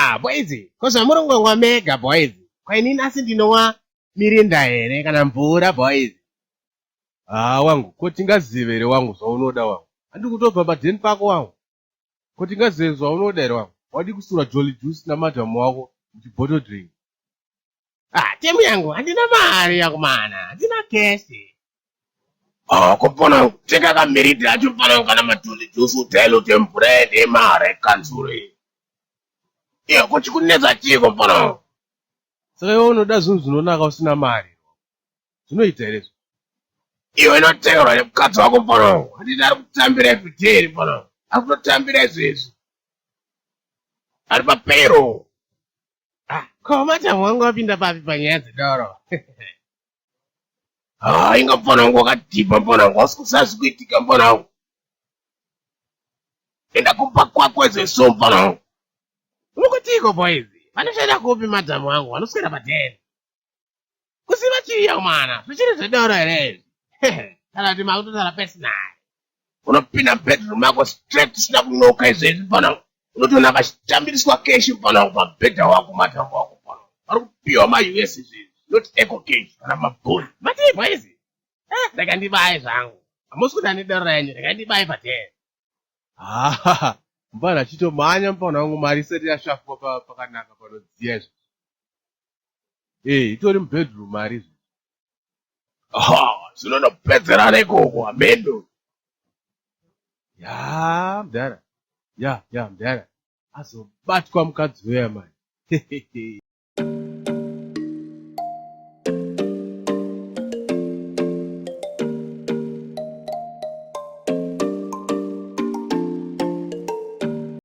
Ah, boys, ko zvamuri kungomwa mega boys. Ko inini asi ndinomwa mirinda here kana mvura boys? Haa wangu, ko tingazive here wangu zvaunoda wangu? Handi kutobva padheni pako wangu. Ko tingazive zvaunoda here wangu? Wadi kusura Jolly Juice namadam wako muchibottle drink. Ah, temu yangu handina mari yakumana, handina cash. Ah, kupona kutenga kamirindi acho pano kana majolly juice udilute mvura yemari kanzure. Iyo kuti kunetsa chiiko pano? Saka iwe unoda zvinhu zvinonaka usina mari. Zvinoita here izvo? Iwe inotengerwa nemukadzi wako pano. Handiti ari kutambira everyday here pano. Ari kutotambira izvezvi. Ari papayroll. Ah, ko madam wangu wapinda papi panyaya dzedoro? Ah, inga mfana wangu wakadhipa mfana wangu, hausi kuziva zviri kuitika mfana wangu. Enda kumba kwako izvezvo mfana wangu. Unokutiko boys? Vanoshanda kupi madam wangu? Vanoswera padeni. Kuziva chii mwana? Zvichiri zvedoro here izvi? Kana kuti makutotaura personal. Unopinda mubedroom mako straight usina kunoka izvezvi mfana wangu. Unotoona vachitambiriswa cash mfana wangu pamubhedha wako madam wako mfana wangu. Vari kupiwa maUS izvezvi not eco cash kana mabhoni. Matii boys? Eh, rega ndibaye zvangu. Hamusi kuda nedoro renyu, rega ndibaye padeni. Haa, mfana chitomhanya mfana wangu mari isati yashafwa pakanaka panodziya izvo. Eh, itori mubedroom mari izvo. Ha, zvinonopedzerana ikoko hameno. Ya, mdhara. Ya, ya, mdhara. Azobatwa mukadzi weya manje.